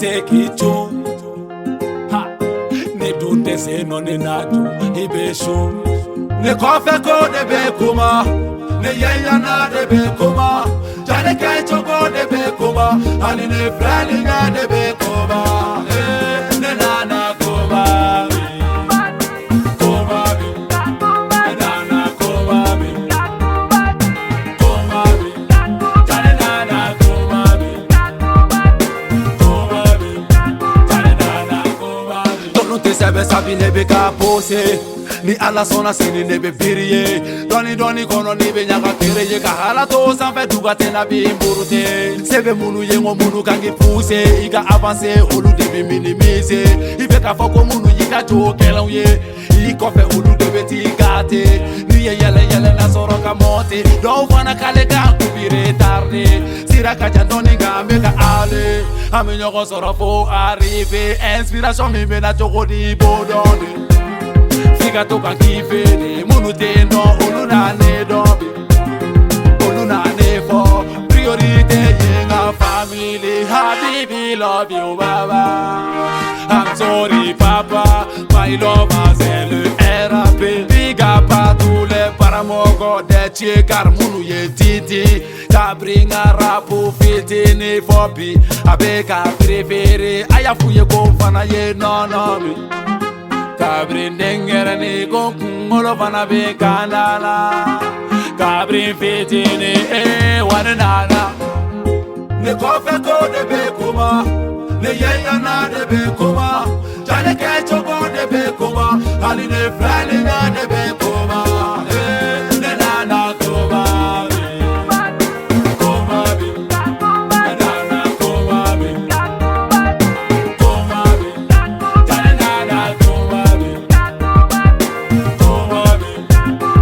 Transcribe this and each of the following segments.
se k'i cun. Ha, ne dun tɛ se nɔ ne na dun i bɛ sun. Ne kɔfɛ ko de bɛ kuma, ne yɛlɛnna de bɛ kuma, jani kɛcogo de bɛ kuma, ani ne filɛli ɲɛ de bɛ kuma. Eh, ne nana kuma bi, kuma bi, ne nana kuma bi, kuma bi, jani nana kuma bi, kuma bi, jani nana kuma bi. Tɔnu tɛ sɛbɛn sabi ne bɛ ka pose. Ni Ala sɔnna sini ne bɛ biri ye. Dɔɔni dɔɔni kɔnɔ ne bɛ ɲaga kere ye. Ka hala to sanfɛ duga tɛ na bin burute. Se bɛ minnu ye n ko minnu kan k'i pousser. I ka avancer olu de bɛ minimiser. I bɛ k'a fɔ ko minnu y'i ka jo kɛlɛw ye. I kɔfɛ olu de bɛ t'i gâter. N'i ye yɛlɛ yɛlɛ na sɔrɔ ka monter. Dɔw fana k'ale ka coup bi retardé. Sira ka jan dɔɔni nka an bɛ ka aller. An bɛ ɲɔgɔn sɔrɔ fo arriver. Inspiration min bɛ na cogo di i b'o dɔn de. F'i ka to ka kiffe de. Minnu tɛ n dɔn olu na ne dɔn bi. Olu na ne fɔ. Priorité ye n ka famille. Habibi love you baba. I'm sorry papa. My lover c'est le RAP. Big up à tous les paramɔgɔ des Tchekar minnu ye titi. Kabiri n ka rap fitinin fɔ bi. A bɛ ka préféré. A y'a f'u ye ko n fana ye nɔnɔ min. Kabiri n denkɛrɛnin ko n kunkolo fana bɛ kanda la. Kabiri n fitinin ee wari nana. Ne kɔfɛ ko de bɛ kuma, ne yɛlɛnna de bɛ kuma, jani kɛcogo de bɛ kuma, hali ne filɛli ɲɛ de bɛ kuma. Eh, ne nana kuma bi, kuma bi, ne nana kuma bi, kuma bi, jani nana kuma bi, kuma bi,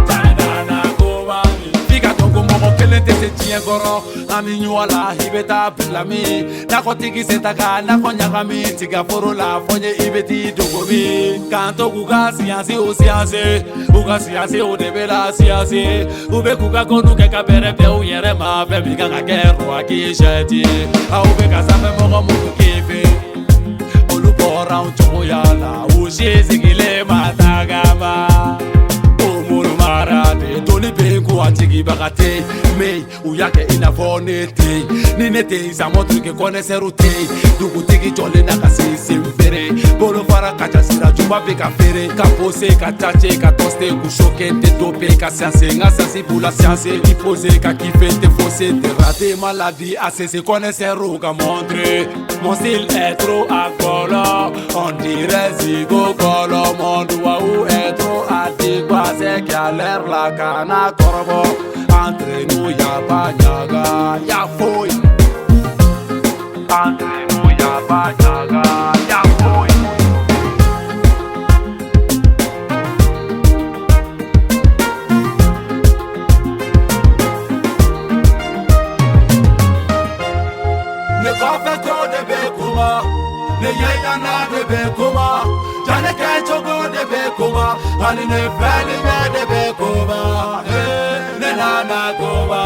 jani nana kuma bi. F'i ka dɔn ko mɔgɔ kelen tɛ se diɲɛ kɔrɔ. An bɛ ɲɔgɔn la i bɛ taa bila min. Nakɔtigi sen ta ka nakɔ ɲagami. Tigaforo la fɔ n ye i bɛ t'i dogo min. K'an to k'u ka siyansi o siyanse. U ka siyanse o de bɛ la siyanse. U bɛ k'u ka kɔnnu kɛ ka bɛrɛ bɛn u yɛrɛ ma. Fɛn min kan ka kɛ roi k'i jeti. Aw bɛ ka sanfɛ mɔgɔ minnu kife. Olu bɔra anw cogoya la. U si sigilen ma tagama. O minnu mara de doni bɛ yen ko a jigibaga tɛ yen. Mais u y'a kɛ i n'a fɔ ne tɛ yen. Ni ne tɛ yen ça montre que connaisseur tɛ yen. Dugutigi jɔlen n'a ka sinsin bere. Bolofara ka ca sira juba bɛ ka feere. Ka pose ka cace ka toste k'u choquer tɛ dope ka science. N ka science b'u la science. I pose ka kiffe tɛ fausse tɛ rater maladie ACC connaisseur ka montre. Mon style est trop accolant. On dirait Zigo Kolo. Mon doigt est trop adéquat. C'est qu'il a l'air la kana kɔrɔbɔ. Entre nous y'a pas ɲaga y'a foyi. Entre nous y'a pas ɲaga y'a foyi. Ne kɔfɛ ko de bɛ kuma, ne yɛlɛnna de bɛ kuma, jani kɛcogo de bɛ kuma, hali ne filɛli ɲɛ de bɛ kuma. Eh, ne nana kuma.